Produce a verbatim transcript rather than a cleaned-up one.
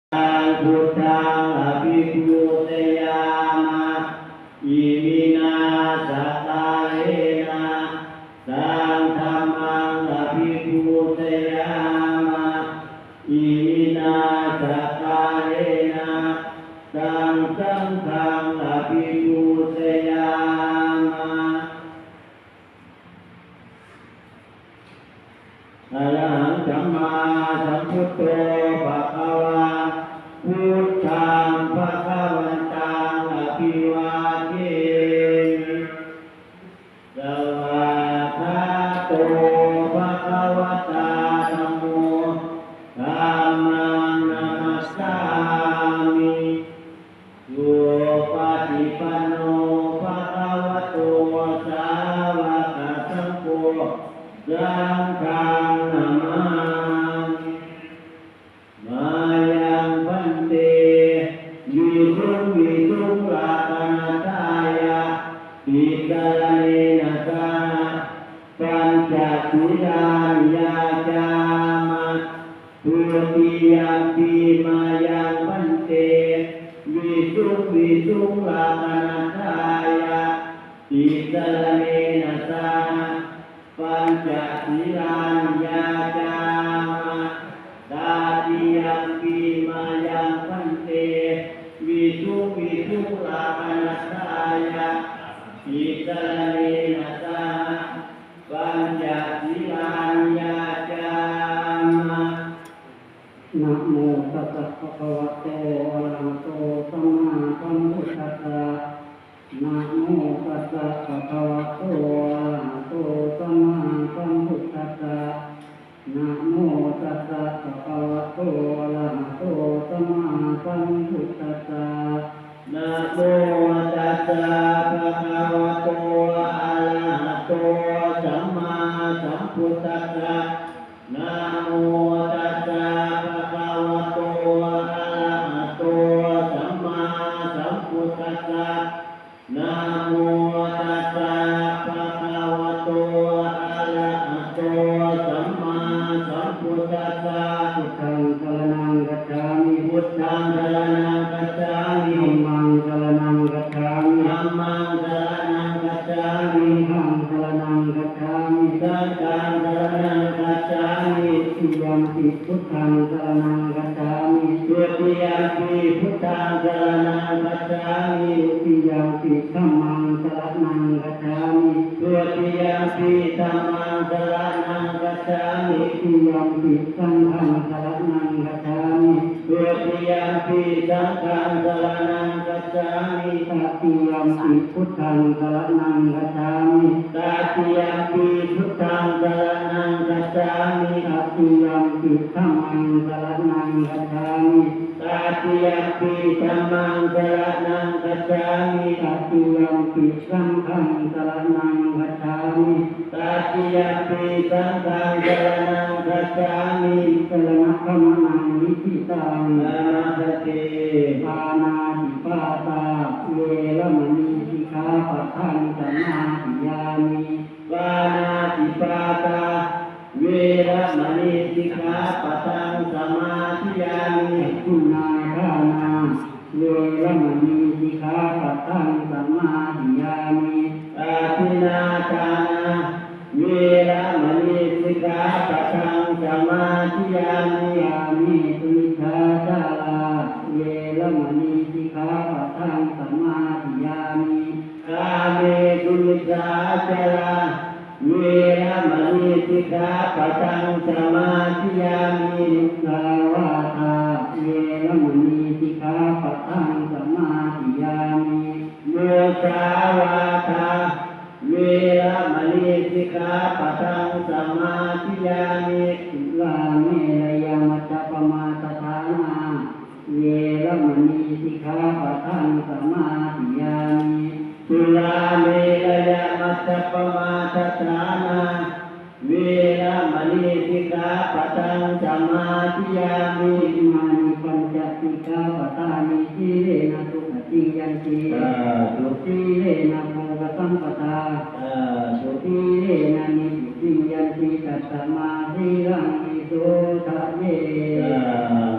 Buddhaṃ abhipūjayāma. Iminā sakkārena taṃ dhammaṃ abhipūjayāma. Iminā sakkārena taṃ saṅghaṃ abhipūjayāma. Arahaṃ sammāsambuddho bhagavā. Buddhaṃ bhagavantaṃ abhivādemi. Svākkhāto bhagavatā dhammo. Dhammaṃ namassāmi. Supaṭipanno bhagavato sāvakasaṅgho. Saṅghaṃ namāmi. Mayaṃ bhante visuṃ visuṃ rakkhaṇatthāya tisaraṇena saha pañca sīlāni yācāma. Dutiyampi mayaṃ bhante visuṃ visuṃ rakkhaṇatthāya tisaraṇena saha pañca sīlāni yācāma. Tatiyampi mayaṃ bhante visuṃ visuṃ rakkhaṇatthāya tisaraṇena saha pañca sīlāni yācāma. Namo tassa bhagavato arahato sammāsambuddhassa. Namo tassa bhagavato arahato sammāsambuddhassa. Namo tassa bhagavato arahato sammāsambuddhassa. Namo tassa bhagavato arahato sammāsambuddhassa. Namo tassa bhagavato arahato sammāsambuddhassa. Namo tassa bhagavato arahato sammāsambuddhassa. Buddhaṃ saraṇaṃ gacchāmi. Buddhaṃ saraṇaṃ gacchāmi. Dhammaṃ saraṇaṃ gacchāmi. Dhammaṃ saraṇaṃ gacchāmi. Saṅghaṃ saraṇaṃ gacchāmi. Saṅghaṃ saraṇaṃ gacchāmi. Dutiyampi buddhaṃ saraṇaṃ gacchāmi. Dutiyampi buddhaṃ saraṇaṃ gacchāmi. Dutiyampi dhammaṃ saraṇaṃ gacchāmi. Dutiyampi dhammaṃ saraṇaṃ gacchāmi. Dutiyampi saṅghaṃ saraṇaṃ gacchāmi. Dutiyampi saṅghaṃ saraṇaṃ gacchāmi. Tatiyampi buddhaṃ saraṇaṃ gacchāmi. Tatiyampi buddhaṃ saraṇaṃ gacchāmi. Tatiyampi dhammaṃ saraṇaṃ gacchāmi. Tatiyampi dhammaṃ saraṇaṃ gacchāmi. Tatiyampi saṅghaṃ saraṇaṃ gacchāmi. Tatiyampi saṅghaṃ saraṇaṃ gacchāmi. Saraṇagamanaṃ niṭṭhitaṃ. Āma bhante. Pāṇātipātā veramaṇī sikkhāpadaṃ samādiyāmi. Pāṇātipātā veramaṇī sikkhāpadaṃ samādiyāmi. Adinnādānā veramaṇī sikkhāpadaṃ samādiyāmi. Adinnādānā veramaṇī sikkhāpadaṃ samādiyāmi. Kāmesu micchācārā veramaṇī sikkhāpadaṃ samādiyāmi. Kāmesu micchācārā veramaṇī sikkhāpadaṃ samādiyāmi. Musāvādā veramaṇī sikkhāpadaṃ samādiyāmi. Musāvādā veramaṇī sikkhāpadaṃ samādiyāmi. Surāmerayamajjapamādaṭṭhānā veramaṇī sikkhāpadaṃ samādiyāmi. Surāmerayamajjapamādaṭṭhānā veramaṇī sikkhāpadaṃ samādiyāmi. Imāni pañca sikkhāpadāni. Sīlena sugatiṃ yanti. Sādhu. Sīlena bhogasampadā. Sādhu. Sīlena nibbutiṃ yanti, tasmā sīlaṃ visodhaye. Sādhu.